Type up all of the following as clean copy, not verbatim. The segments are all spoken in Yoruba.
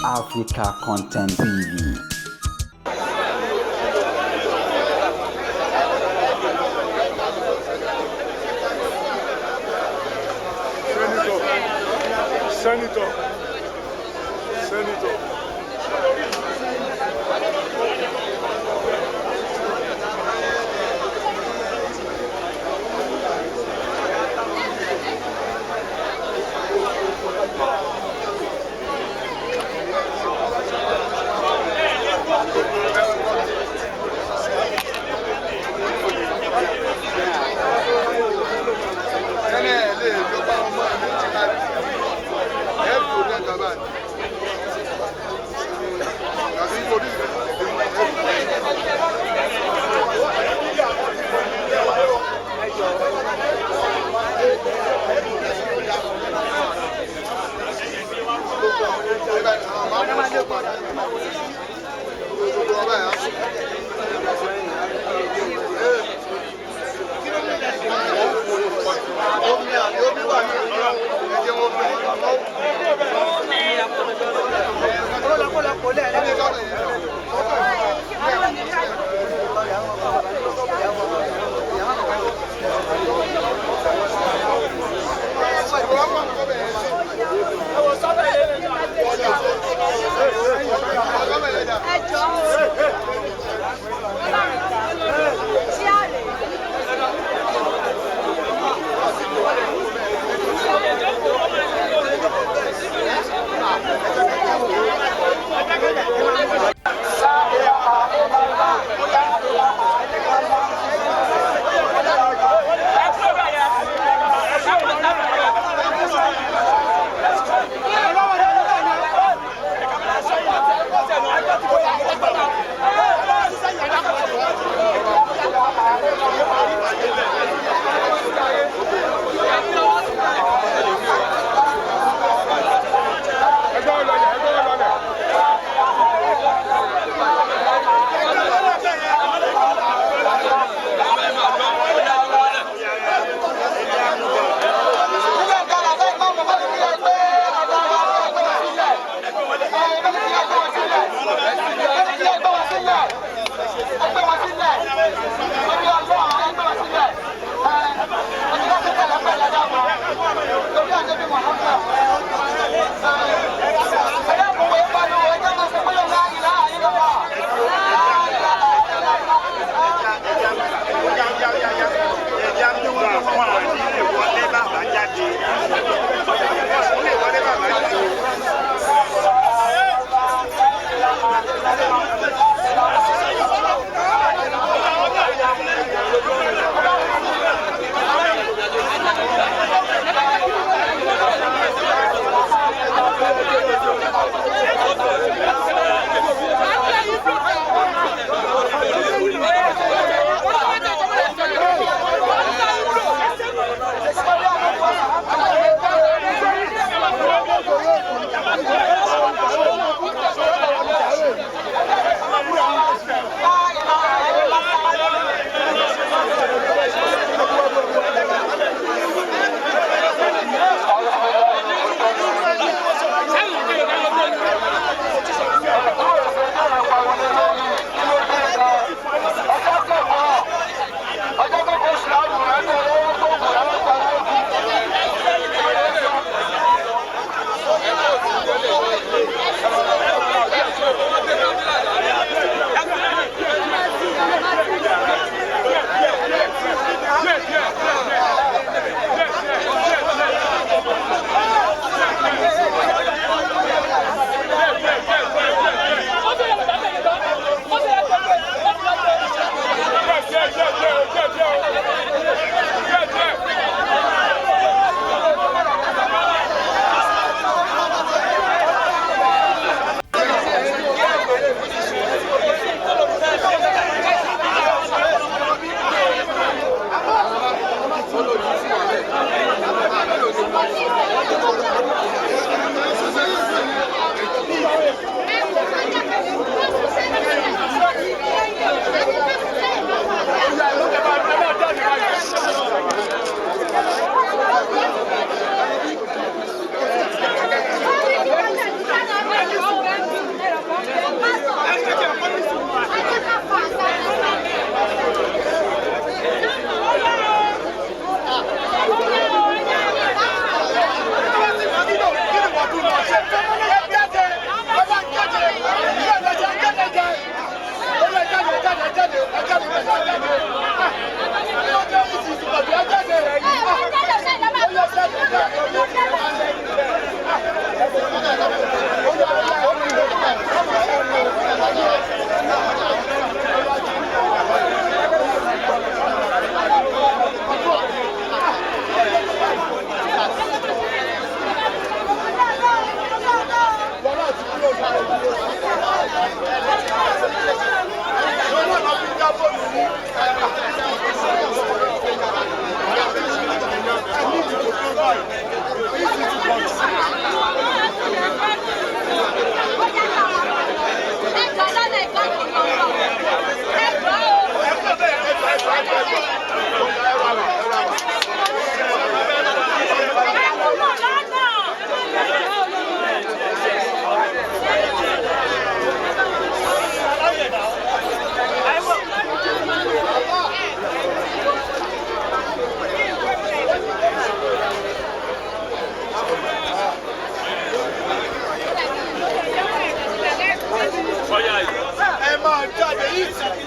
Africa Content TV. Senator, Senator, Senator. Tẹ́lẹ̀ lè ló bá ọmọ mi ti ká ẹ kò ní ẹ̀ka báyìí tàbí orí rẹ̀. Omi àbí omi wà ní ẹ̀jẹ̀ wọn fún mi.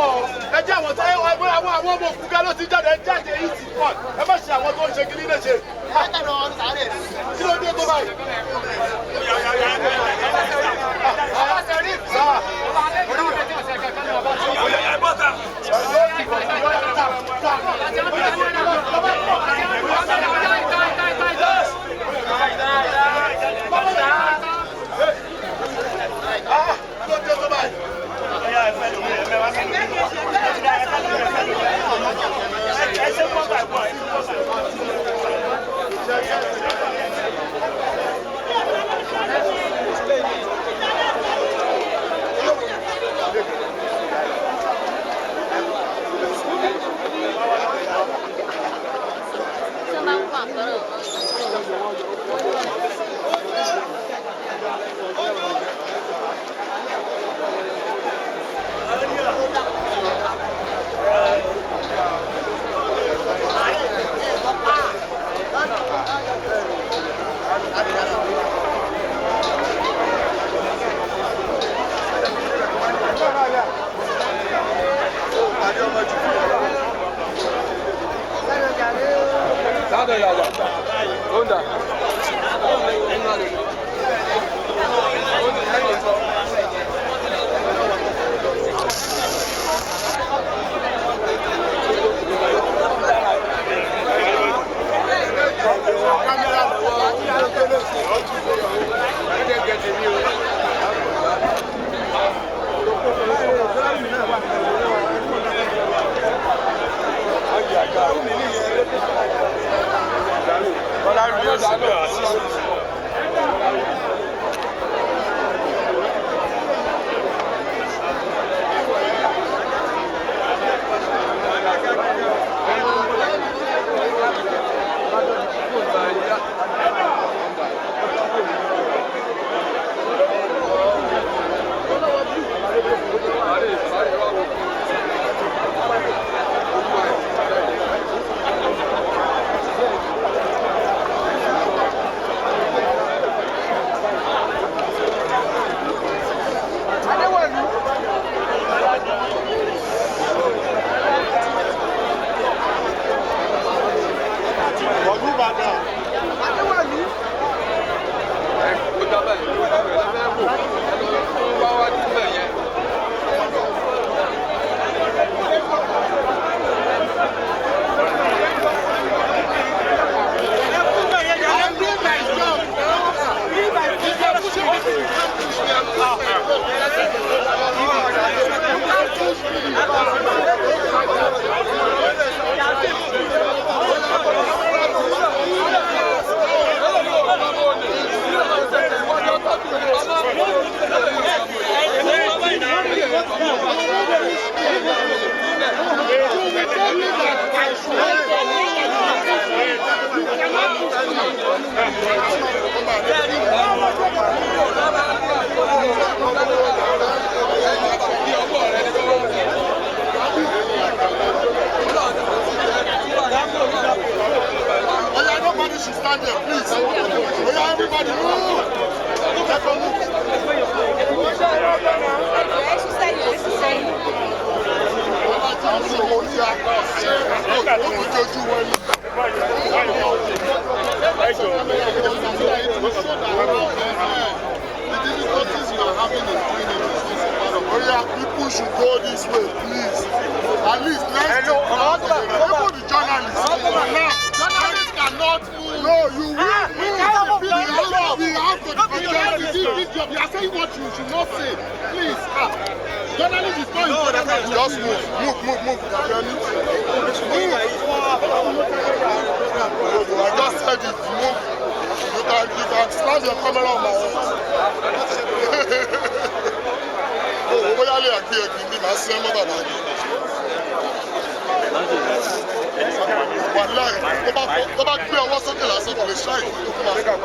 Pọ̀ ẹ jẹ́ àwọn tó àwọn àwọn ọmọ òkú gá ló ti jáde, ẹ jáde yìí ti pọ̀, ẹ má ṣe àwọn tó ń ṣe kiri léṣe. Kí ló dé tó báyìí? Kí ló dé tó báyìí? Oya, nobody should stand there, please. Oya, everybody move. Let go move. Ojojú wọn ni. The difficulties you are having in doing it is also part of. Oya, people should go this way, please. At least let's. Even the journalists. Now, journalists cannot move. No, you will move. We have to. We have to. This job. You are saying what you should not say. Please. Ah. Journalist is not important. Just move, move, move, move. Move. I just said it. Move. You can slam your camera on my head. Oh, bóyá lè àgbé ẹ̀gbìn bí màá sẹ́ mọ́ bàbá mi. Wàláì, tó bá gbé ọwọ́ sókè lásán kò lè ṣáì tó kó máa fọ́.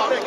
Thank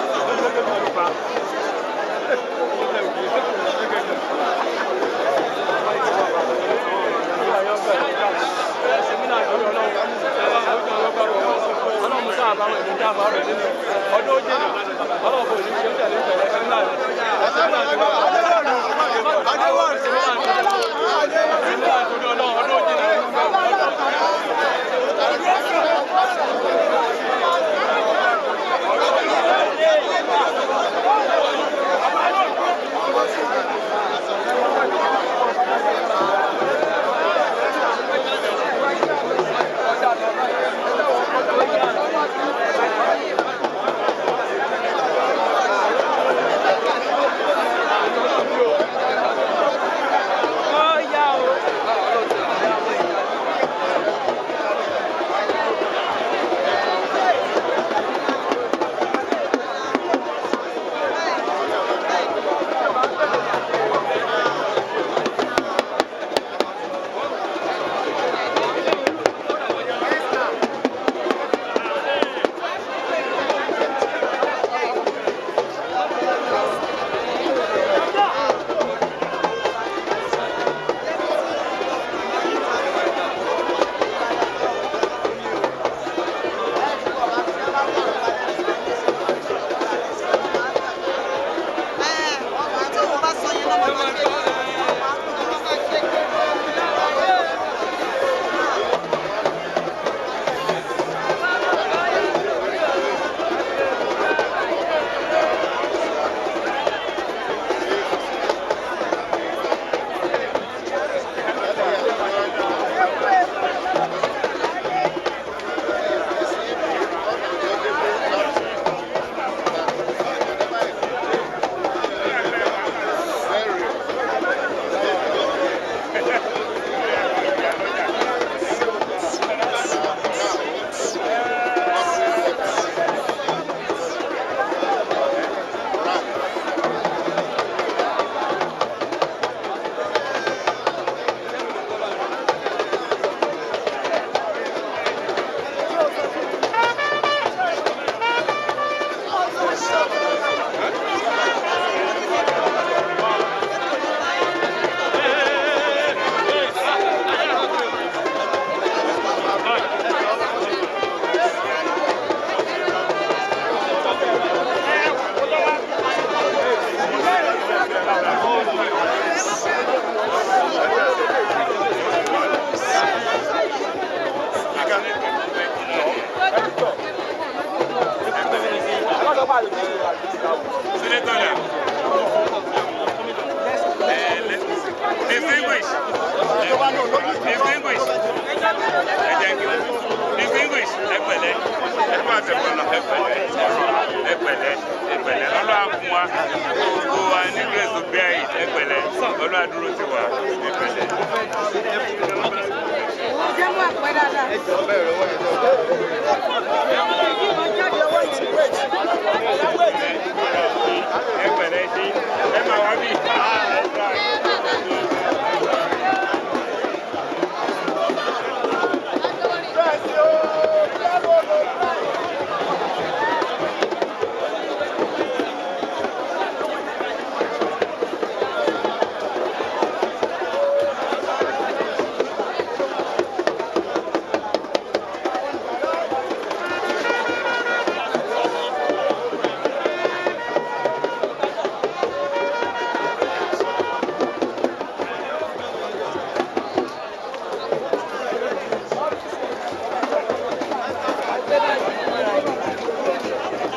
you. Senator dà. Distinguish. Distinguish. Ẹ jẹ́ kí wọ́n. Distinguish. Ẹ pẹ̀lẹ́. Ẹ bá ti bọ̀ lọ. Ẹ pẹ̀lẹ́. Ẹ pẹ̀lẹ́. Ẹ pẹ̀lẹ́. Ọlọ́run á fún wa. Gbogbo wa ní grace to bear it. Ẹ pẹ̀lẹ́. Ọlọ́run á dúró ti wa. Ẹ pẹ̀lẹ́. Jẹ́ mú àpẹ dáadáa. Ẹ pẹ̀lẹ́ sí. Ẹ máa wá bí.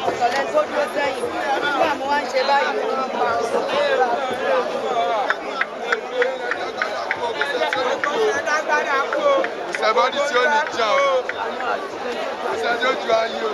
Ọ̀tọ̀lẹ́ tó dúró sẹ́yìn. Nígbà mo wá ń ṣe báyìí. Ìṣẹ́bọ́dí tí ó ní jà o. Ìṣẹ́jọ́ ju ayé o.